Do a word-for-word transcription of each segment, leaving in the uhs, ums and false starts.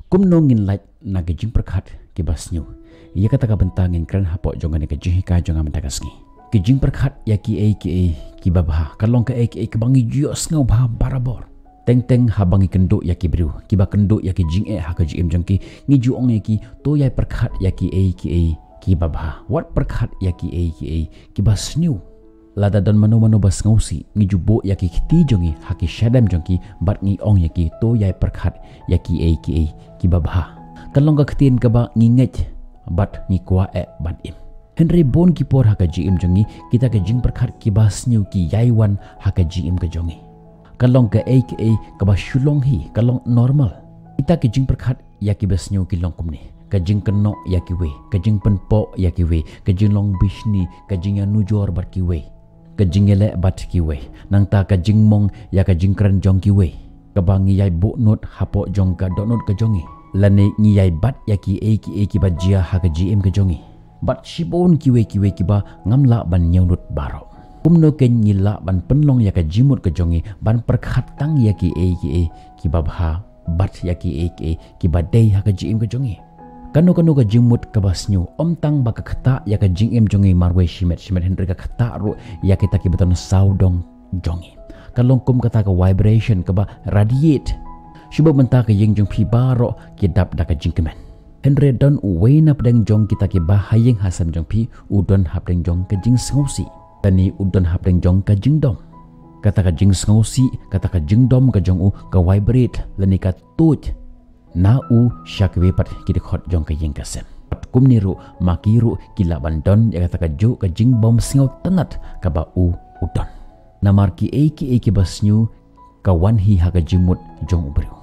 Kumno ngin lait na ki jingpyrkhat kiba sniew? Ïa kata ka bynta ngin kren hapoh jong kane ka jinghikai jong nga mynta ka sngi. Ki jingpyrkhat ïa kiei kiei kiba bha ka long kaei kaei kaba ngi ju ïohsngew bha barabor. Teng teng haba ngi kynduh ïa ki briew kiba kynduh ïa ki jingeh ha ka jingim jong ki, ngi ju ong ïa ki, to ïai pyrkhat ïa kiei kiei kiba bha. Wat pyrkhat ïa kiei kiei kiba sniew. Lada don mano mano ba sngewsih, ngi ju buh ïa ki kti jong ngi ha ki shadem jong ki bad ngi ong ïa ki, to ïai pyrkhat ïa kiei kiei kiba bha. Ka long ka ktien kaba ngi ngeit bad ngi kwah eh ban im. Hynrei bun ki por ha ka jingim jong ngi, kita ki jingpyrkhat kiba sniew ki ïai wan ha ka jingim ka jong ngi. Ka long kaei kaei kaba shu long hi, ka long normal. Kita ki jingpyrkhat ïa kiba sniew ki long kumne: ka jingkynnoh ïa kiwei, ka jingpynpoh ïa kiwei, ka jinglong bishni, ka jingïanujor bad kiwei, ka jingïaleh bad kiwei, nangta ka jingmong ïa ka jingkren jong kiwei, kaba ngi ïai buh nud hapoh jong ka dohnud ka jong ngi, lane ngi ïai bat ïa kiei kiei kiba jia ha ka jingim ka jong ngi. Bad shibun kiwei kiwei kiba ngam lah ban ñiew nud baroh. Kumno kein ngi lah ban pynlong ïa ka jingmut ka jong ngi ban pyrkhat tang ïa kiei kiei kiba bha bad ïa kiei kiei kiba dei ha ka jingim ka jong ngi? Kano kano ka jingmut kaba sniew ym tang ba ka ktah ïa ka jingim jong ngi marwei shimet shimet, hynrei ka ktah ruh ïa kita kiba don sawdong jong ngi. Ka long kum kata ka vibration kaba radiate. Shu ba mynta ka ïing jong phi baroh ki dap da ka jingkmen, hynrei don uwei na pdeng jong kita kiba ha ïing ha sem jong phi u don hapdeng jong ka jingsngewsih, lane u don hapdeng jong ka jingdom. Kata ka jingsngewsih, kata ka jingdom ka jong u ka vibrate lane ka tuid na u sha kiwei pat ki dkhot jong ka ïing ka sem. Bad kumne ruh ma ki ruh ki lah ban don ïa kata kajuh ka jingbymsngewtynnat kaba u u don. Namar kiei kiei kiba sniew ka wan hi ha ka jingmut jong u briew.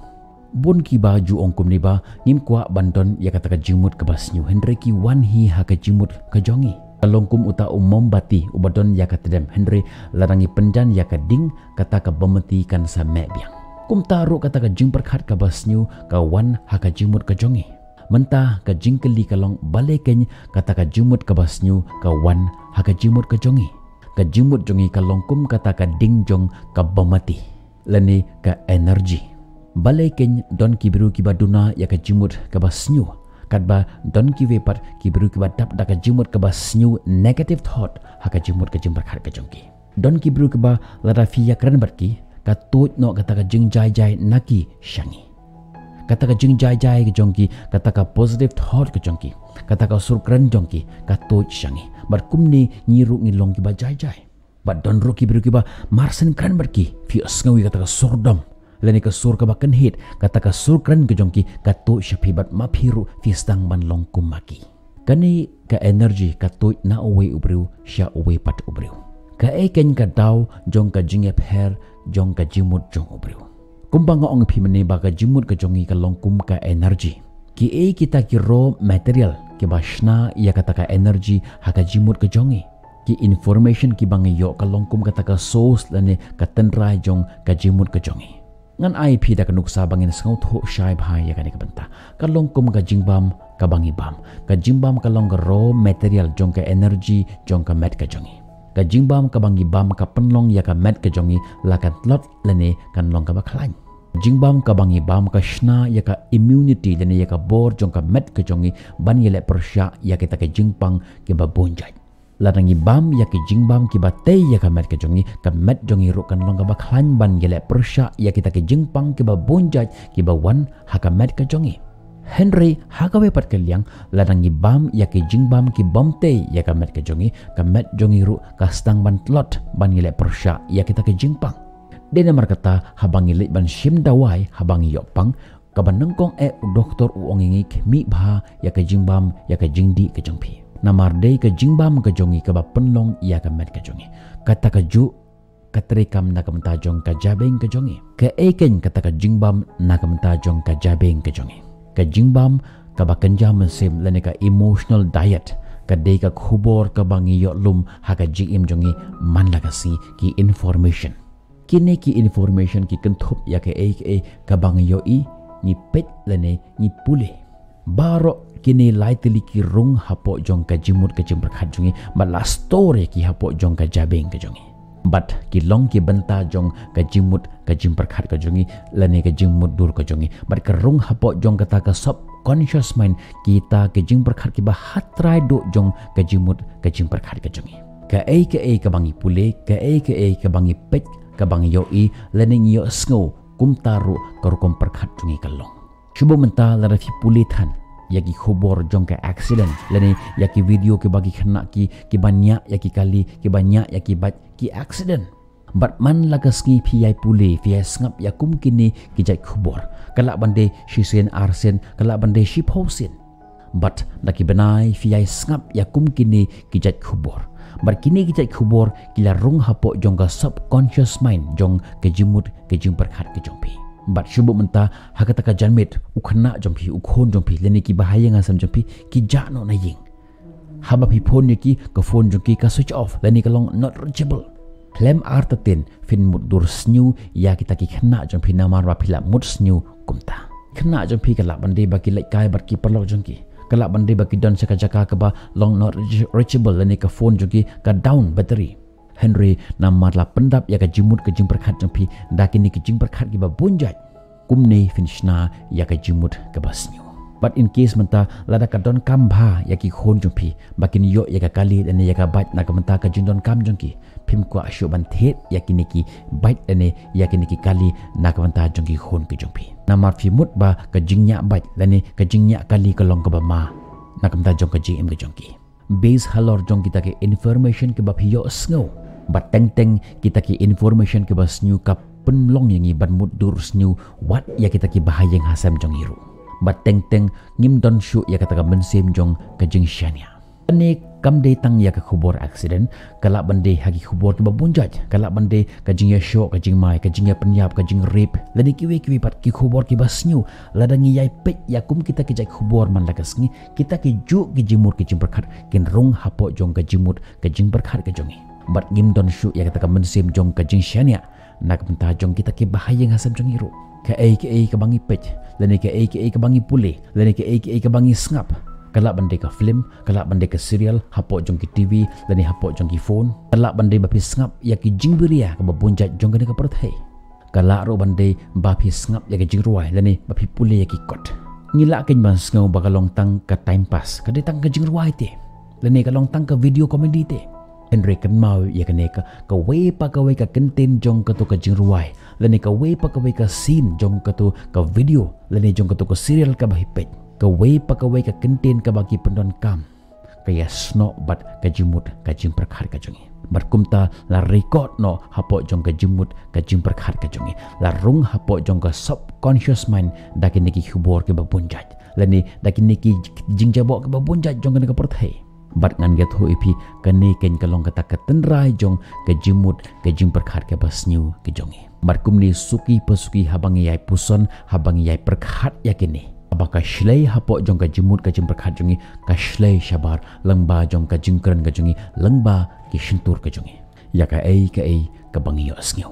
Bun kiba ju ong kumne ba ngim kwah ban don ïa kata ka jingmut kaba sniew, hynrei ki wan hi ha ka jingmut ka jong ngi. Ka long kum uta u mombati uba don ïa ka tdem, hynrei lada ngi pynjan ïa ka ding, kata ka bymati kan sa meh biang. Kumta ruh kata ka jingpyrkhat kaba sniew ka wan ha ka jingmut ka jong ngi. Mynta ka jingkylli ka long, balei kein kata ka jingmut kaba sniew ka wan ha ka jingmut ka jong ngi? Ka jingmut jong ngi ka long kum kata ka ding jong ka bymati lane ka energy. Balei kein don ki briew kiba duna ïa ka jingmut kaba sniew, katba don kiwei pat ki briew kiba dap da ka jingmut kaba sniew, negative thought, ha ka jingmut ka jingpyrkhat ka jong ki? Don ki briew kiba lada phi ïakren bad ki, ka tuid noh kata ka jingjai jai na ki sha ngi. Kata ka jingjai jai ka jong ki, kata ka positive thought ka jong ki, kata ka sur kren jong ki ka tuid sha ngi. Bad kumne ngi ruh ngi long kiba jai jai. Bad don ruh ki briew kiba mar shen kren bad ki, phi ïohsngew ïa kata ka sur dom lane ka sur kaba kynhied, kata ka sur kren ka jong ki ka tuid sha phi bad ma phi ruh phi sdang ban long kum ma ki. Kane ka energy ka tuid na uwei u briew sha uwei pat u briew. Kaei kein ka daw jong ka jingïapher jong ka jingmut jong u briew? Kumba nga ong ïa phi mynne ba ka jingmut ka jong ngi ka long kum ka energy. Kiei kita ki raw material kiba shna ïa kata ka energy ha ka jingmut ka jong ngi? Ki information kiba ngi ïoh ka long kum kata ka source lane ka tynrai jong ka jingmut ka jong ngi. Ngan ai phi da ka nuksa ba ngin sngewthuh shai bha ïa kane ka bynta. Ka long kum ka jingbam kaba ngi bam. Ka jingbam ka long ka raw material jong ka energy jong ka met ka jong ngi. Ka jingbam kaba ngi bam ka pynlong ïa ka met ka jong ngi la kan tlot lane kan long kaba khlaiñ. Jingbam kaba ngi bam ka shna ïa ka immunity lane ïa ka bor jong ka met ka jong ngi ban ïaleh pyrshah ïa kita ki jingpang kiba bun jait. Lada ngi bam ïa ki jingbam kiba tei ïa ka met ka jong ngi, ka met jong ngi ruh kan long kaba khlaiñ ban ïaleh pyrshah ïa kita ki jingpang kiba bun jait kiba wan ha ka met ka jong ngi. Hynrei ha kawei pat ka liang, lada ngi bam ïa ki jingbam ki bym tei ïa ka met ka jong ngi, ka met jong ngi ruh ka sdang ban tlot ban ïaleh pyrshah ïa kita ki jingpang. Dei namar kata haba ngi leit ban shim dawai haba ngi ïoh pang, kaba nyngkong eh u doktor u ong ïa ngi, khmih bha ïa ka jingbam ïa ka jingdih ka jong phi. Namar dei ka jingbam ka jong ngi kaba pynlong ïa ka met ka jong ngi. Kata kajuh ka treikam na ka bynta jong ka jabieng ka jong ngi. Kaei kein kata ka jingbam na ka bynta jong ka jabieng ka jong ngi? Ka jingbam kaba kynja mynsiem lane ka emotional diet ka dei ka khubor kaba ngi ïoh lum ha ka jingim jong ngi man la ka sngi, ki information. Kine ki information ki kynthup ïa kaei kaei kaba ngi ïohi, ngi peit lane ngi pule. Baroh kine lai tylli ki rung hapoh jong ka jingmut ka jingpyrkhat jong ngi, ba la store ïa ki hapoh jong ka jabieng ka jong ngi. Bad ki long ki bynta jong ka jingmut ka jingpyrkhat ka jong ngi, lane ka jingmutdur ka jong ngi. Bad ka rung hapoh jong kata ka subconscious mind kita ki jingpyrkhat kiba ha trai duh jong ka jingmut ka jingpyrkhat ka jong ngi. Kaei kaei kaba ngi pule, kaei kaei kaba ngi peit, kaba ngi ïohi, lane ngi ïohsngew, kumta ruh ka rukom pyrkhat jong ngi ka long. Shu buh mynta lada phi pule than ïa ki khubor jong ka accident, lane ïa ki video kiba ki khynnah ki, kiba ñiah ïa ki kali, kiba ñiah ïa ki bike, ki accident. Bad man la ka sngi phi ïai pule, phi ïai sngap ïa kum kine ki jait khubor. Ka lah ban dei shisien arsien, ka lah ban dei shiphew sien. Bad da ki bnai phi ïai sngap ïa kum kine ki jait khubor. Bad kine ki jait khubor ki la rung hapoh jong ka subconscious mind jong ka jingmut ka jingpyrkhat ka jong phi. Bad shu buh mynta ha kata ka janmiet u khynnah jong phi, u khun jong phi, lane kiba ha ïing ha sem jong phi ki jah noh na ïing. Haba phi phone ïa ki, ka phone jong ki ka switch off, lane ka long not reachable. Khlem artatien phin mutdur sniew ïa kita ki khynnah jong phi namar ba phi la mut sniew kumta. Khynnah jong phi ka lah ban dei ba ki leit kai bad ki paralok jong ki. Ka lah ban dei ba ki don sha ka jaka kaba long not reach-, reachable, lane ka phone jong ki ka down battery. Hynrei namar la pyndap ïa ka jingmut ka jingpyrkhat jong phi da kine ki jingpyrkhat kiba bun jait, kumne phin shna ïa ka jingmut kaba sniew. Bad in case mynta lada ka donkam bha ïa ki khun jong phi ba kin ïoh ïa ka kali lane ïa ka bike na ka bynta ka jingdonkam jong ki, phim kwah shuh ban thied ïa kine ki bike lane ïa kine ki kali na ka bynta jong ki khun ki jong phi. Namar phi mut ba ka jingñiah bike lane ka jingñiah kali ka long kaba ma na ka bynta jong ka jingim ka jong ki. Base halor jong kita ki information kiba phi ïohsngew. Bad teng teng kita ki information kiba sniew ka pynlong ïa ngi ban mutdur sniew wat ïa kita kiba ha ïing ha sem jong ngi ruh. Bad teng teng ngim don shuh ïa kata ka mynsiem jong ka jingshaniah. Kane kam dei tang ïa ka khubor accident, ka lah ban dei ha ki khubor kiba bun jait, ka lah ban dei ka jingïashoh, ka jingmai, ka jingïapynïap, ka jingrep, lane kiwei kiwei pat ki khubor kiba sniew. Lada ngi ïai peit ïa kum kita ki jait khubor man la ka sngi, kita ki juh ki jingmut ki jingpyrkhat kin rung hapoh jong ka jingmut ka jingpyrkhat ka jong ngi. Bad ngim don shuh ïa kata ka mynsiem jong ka jingshaniah na ka bynta jong kita kiba ha ïing ha sem jong ngi ruh. Kaei kaei kaba ngi peit, lane kaei kaei kaba ngi pule, lane kaei kaei kaba ngi sngap, ka lah ban dei ka film, ka lah ban dei ka serial hapoh jong ki T V lane hapoh jong ki phone. Ka lah ban dei ba phi sngap ïa ki jingbiria kaba bun jait jong kane ka pyrthei. Ka lah ruh ban dei ba phi sngap ïa ka jingrwai lane ba phi pule ïa ki kot. Ngi lah kein ban sngew ba ka long tang ka time pass, ka dei tang ka jingrwai te, lane ka long tang ka video comedy te. Hynrei kynmaw ïa kane, ka, kawei pa kawei ka kyntien jong kato ka jingrwai, lane kawei pa kawei ka scene jong kato ka video, lane jong kato ka serial kaba phi peit, kawei pa kawei ka kyntien kaba ki pyndonkam, ka ïasnoh bad ka jingmut ka jingpyrkhat ka jong ngi. Bad kumta la record noh hapoh jong ka jingmut ka jingpyrkhat ka jong ngi, la rung hapoh jong ka subconscious mind da kine ki khubor kiba bun jait, lane da kine ki jingjaboh kiba bun jait jong kane ka pyrthei. Bad ngan ïathuh ïa phi, kane kein ka long kata ka tynrai jong ka jingmut ka jingpyrkhat kaba sniew ka jong ngi. Bad kumne suki pa suki haba ngi ïai puson, haba ngi ïai pyrkhat ïa kine, haba ka shlei hapoh jong ka jingmut ka jingpyrkhat jong ngi ka shlei shabar lyngba jong ka jingkren ka jong ngi, lyngba ki shyntur ka jong ngi, ïa kaei kaei kaba ngi ïohsngew.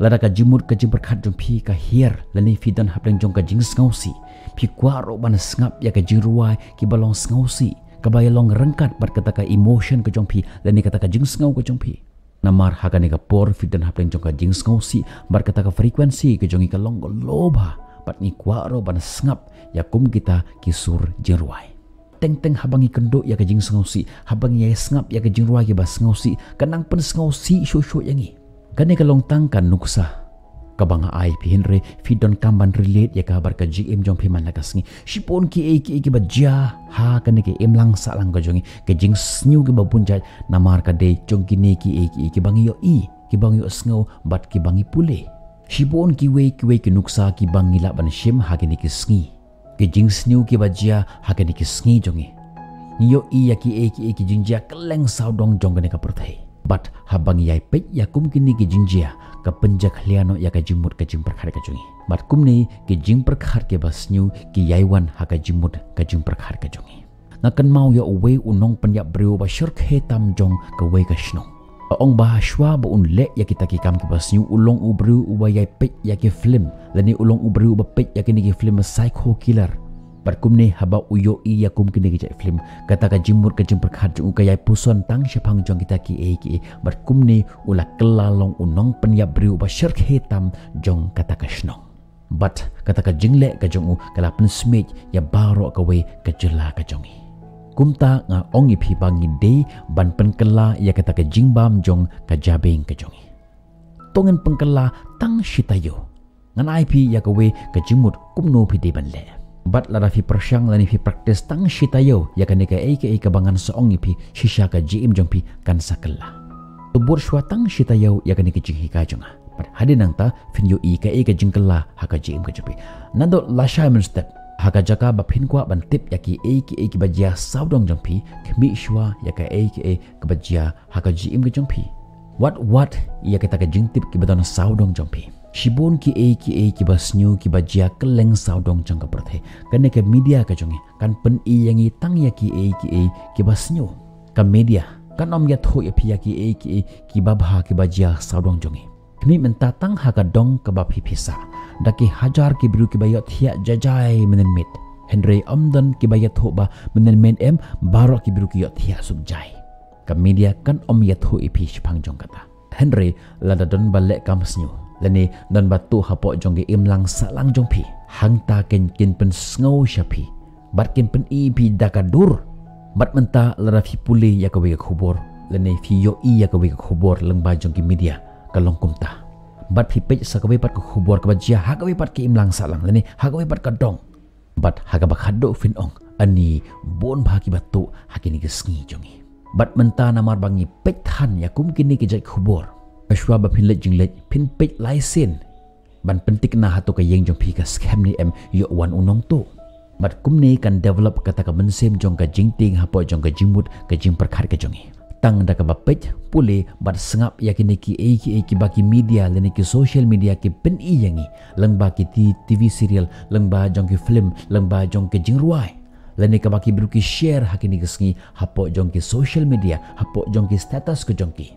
Lada ka jingmut ka jingpyrkhat jong phi ka hiar, lane phi don hapdeng jong ka jingsngewsih, phi kwah ruh ban sngap ïa ka jingrwai kiba long sngewsih, kaba ïalong ryngkat bad kata ka emotion ka jong phi, lane kata ka jingsngew ka jong phi. Namar ha kane ka por phi don hapdeng jong ka jingsngewsih bad kata ka frequency ka jong ngi ka long ka low bha, bad ngi kwah ruh ban sngap ïa kum kita ki sur jingrwai. Teng teng haba ngi kynduh ïa ka jingsngewsih, haba ngi ïai sngap ïa ka jingrwai kiba sngewsih, ka nang pynsngewsih shuh shuh ïa ngi. Kane ka long tang ka nuksa kaba nga ai phi, hynrei phi donkam ban relate ïa ka bad ka jingim jong phi man la ka sngi. Shibun kiei kiei kiba jia ha kane ka imlang sahlang ka jong ngi, ka jingsniew kiba bun jait, namar ka dei jong kine kiei kiei kiba ngi ïohi, kiba ngi ïohsngew bad kiba ngi pule. Shibun kiwei kiwei ki nuksa kiba ngi lah ban shim ha kine ki sngi, ki jingsniew kiba jia ha kine ki sngi jong ngi. Ngi ïohi ïa kiei kiei ki jingjia kylleng sawdong jong kane ka pyrthei. Bad haba ngi ïai peit ïa kum kine ki jingjia, ka pynjakhlia noh ïa ka jingmut ka jingpyrkhat ka jong ngi. Bad kumne ki jingpyrkhat kiba sniew ki ïai wan ha ka jingmut ka jingpyrkhat ka jong ngi. Nga kynmaw ïa uwei u nongpynïap briew ba shyrkhei tam jong kawei ka shnong. Ka ong ba hashwa ba un leh ïa kita ki kam kiba sniew, u long u briew uba ïai peit ïa ki film, lane u long u briew uba peit ïa kine ki film psycho killer. Bad kumne haba u ïohi ïa kum kine ki jait film, kata ka jingmut ka jingpyrkhat jong u ka ïai puson tang shaphang jong kita kiei kiei. Bad kumne u la kylla long u nongpynïap briew ba shyrkhei tam jong kata ka shnong. Bad kata ka jingleh ka jong u ka la pynsmit ïa baroh kawei ka jylla ka jong ngi. Kumta nga ong ïa phi ba ngi dei ban pynkylla ïa kata ka jingbam jong ka jabieng ka jong ngi. To ngin pynkylla tang shi taïew. Ngan ai phi ïa kawei ka jingmut kumno phi dei ban leh. Bad lada phi pyrshang lane phi practice tang shi taïew ïa kane kaei kaei kaba ngan sa ong ïa phi, shisha ka jingim jong phi kan sa kylla. To bud shuwa tang shi taïew ïa kane ka jinghikai jong nga. Bad hadien nangta phin ïohi kaei ka jingkylla ha ka jingim ka jong phi. Naduh lashai mynstep, ha ka jaka ba phin kwah ban tip ïa kiei kiei kiba jia sawdong jong phi, khmih shuwa ïa kaei kaei kaba jia ha ka jingim ka jong phi. Wat wat ïa kita ka jingtip kiba don sawdong jong phi. Shibun kiei kiei kiba sniew kiba jia kylleng sawdong jong ka pyrthei. Kane ka media ka jong ngi kan pyni ïa ngi tang ïa kiei kiei kiba sniew. Ka media kan ym ïathuh ïa phi ïa kiei kiei kiba bha kiba jia sawdong jong ngi. Khmih mynta tang ha ka dong kaba phi phi sah, da ki hajar ki briew kiba ïohthiah jai jai mynnin miet. Hynrei ym don kiba ïathuh ba mynnin miet em baroh ki briew ki ïohthiah suk jai. Ka media kan ym ïathuh ïa phi shaphang jong kata. Hynrei lada don ba leh kam sniew lane don ba tuh hapoh jong ki imlang sahlang jong phi, hangta kin kin pynsngew sha phi bad kin pyni ïa phi da ka dur. Bad mynta lada phi pule ïa kawei ka khubor lane phi ïohi ïa kawei ka khubor lyngba jong ki media, ka long kumta. Bad phi peit sa kawei pat ka khubor kaba jia ha kawei pat ki imlang sahlang lane ha kawei pat ka dong. Bad ha kaba khatduh phin ong, ani bun bha kiba tuh ha kine ki sngi jong ngi. Bad mynta namar ba ngi peit than ïa kum kine ki jait khubor, ka shuwa ba phin leit jingleit phin peit lai sien ban pynthikna hato ka ïing jong phi ka skhem ne em ïoh wan u nongtuh. Bad kumne kan develop kata ka mynsiem jong ka jingtieng hapoh jong ka jingmut ka jingpyrkhat ka jong ngi. Tang da kaba peit, pule bad sngap ïa kine kiei kiei kiba ki media lane ki social media ki pyni ïa ngi, lyngba ki ti-, T V serial, lyngba jong ki film, lyngba jong ki jingrwai, lane kaba ki briew ki share ha kine ki sngi hapoh jong ki social media, hapoh jong ki status ka jong ki.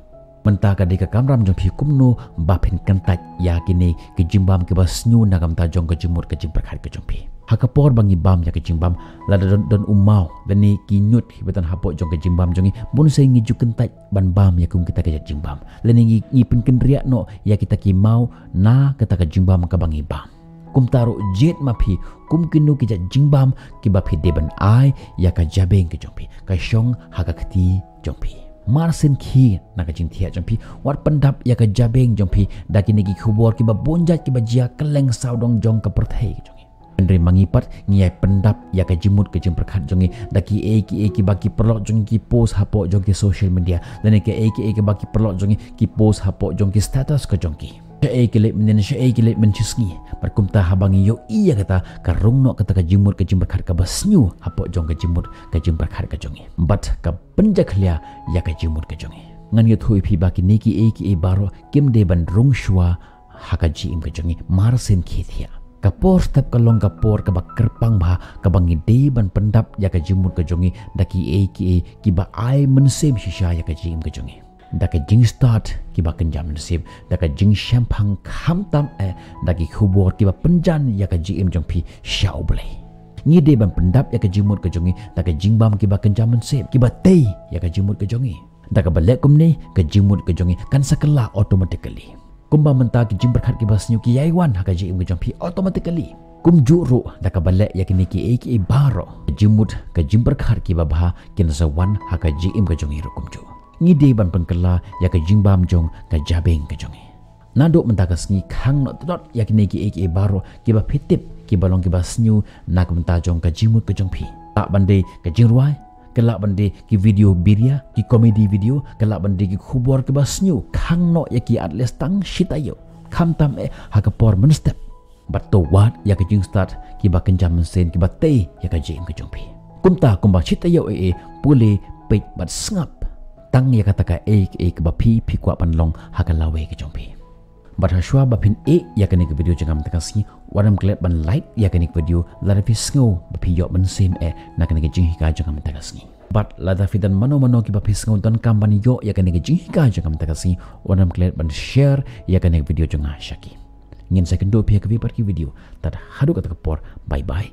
Mynta ka dei ka kamram jong phi kumno ba phin kyntait ïa kine ki jingbam kiba sniew na ka bynta jong ka jingmut ka jingpyrkhat ka jong phi. Ha ka por ba ngi bam ïa ka jingbam, lada don, don u maw lane ki ñiut kiba don hapoh jong ka jingbam jong ngi, bun sien ngi ju kyntait ban bam ïa kum kita ki jait jingbam. Lane ngi, ngi pynkynriah noh ïa kita ki maw na kata ka jingbam kaba ngi bam. Kumta ruh jied ma phi kum kino ki jait jingbam kiba phi dei ban ai ïa ka jabieng ka jong phi, ka shong ha ka kti jong phi. Mar sien khie na ka jingthiah jong phi, wat pyndap ïa ka jabieng jong phi da kine ki khubor kiba bun jait kiba jia kylleng sawdong jong ka pyrthei ka jong ngi. Hynrei ma ngi pat ngi ïai pyndap ïa ka jingmut ka jingpyrkhat jong ngi da kiei kiei kiba ki paralok jong ngi ki post hapoh jong ki social media, lane kiei kiei kiba ki paralok jong ngi ki post hapoh jong ki status ka jong ki. Shaei ki leit mynnin, shaei ki leit mynshisngi. Bad kumta haba ngi ïohi ïa kata, ka rung noh kata ka jingmut ka jingpyrkhat kaba sniew hapoh jong ka jingmut ka jingpyrkhat ka jong ngi. Bad ka pynjakhlia ïa ka jingmut ka jong ngi. Ngan ïathuh ïa phi ba kine kiei kiei baroh kim dei ban rung shuwa ha ka jingim ka jong ngi mar sien khie thiah. Ka por step ka long ka por kaba kyrpang bha kaba ngi dei ban pyndap ïa ka jingmut ka jong ngi da kiei kiei kiba ai mynsiem shisha ïa ka jingim ka jong ngi. Da ka jingstad kiba kynja mynsiem, da ka jingshemphang, khamtam eh da ki khubor kiba pynjan ïa ka jingim jong phi sha U Blei. Ngi dei ban pyndap ïa ka jingmut ka jong ngi da ka jingbam kiba kynja mynsiem, kiba tei ïa ka jingmut ka jong ngi. Da kaba leh kumne, ka jingmut ka jong ngi kan sa kylla automatically. Kumba mynta ki jingpyrkhat kiba sniew ki ïai wan ha ka jingim ka jong phi automatically, kumjuh ruh da kaba leh ïa kine kiei kiei baroh, ka jingmut ka jingpyrkhat kiba bha kin sa wan ha ka jingim ka jong ngi ruh kumjuh. Ngi dei ban pynkylla ïa ka jingbam jong ka jabieng ka jong ngi. Naduh mynta ka sngi khang noh tdot ïa kine kiei kiei baroh kiba phi tip kiba long kiba sniew na ka bynta jong ka jingmut ka jong phi. Lah ban dei ka jingrwai, ka lah ban dei ki video biria, ki comedy video, ka lah ban dei ki khubor kiba sniew. Khang noh ïa ki at least tang shi taïew, khamtam eh ha ka por mynstep. Bad to wad ïa ka jingstad kiba kynja mynsiem, kiba tei ïa ka jingim ka jong phi. Kumta kumba shi taïew eh eh, pule, peit bad sngap tang ïa kata kaei kaei kaba phi phi kwah ban long ha ka lawei ka jong phi. Bad ha shuwa ba phin ïeh ïa kane ka video jong nga mynta ka sngi, wat nym klet ban like ïa kane ka video lada phi sngew ba phi ïoh mynsiem eh na kane ka jinghikai jong nga mynta ka sngi. Bad lada phi don mano mano kiba phi sngew donkam ban ïoh ïa kane ka jinghikai jong nga mynta ka sngi, wat nym klet ban share ïa kane ka video jong nga sha ki. Ngin sa ïakynduh pat ha kawei pat ka video. Tad haduh kata ka por, bye bye.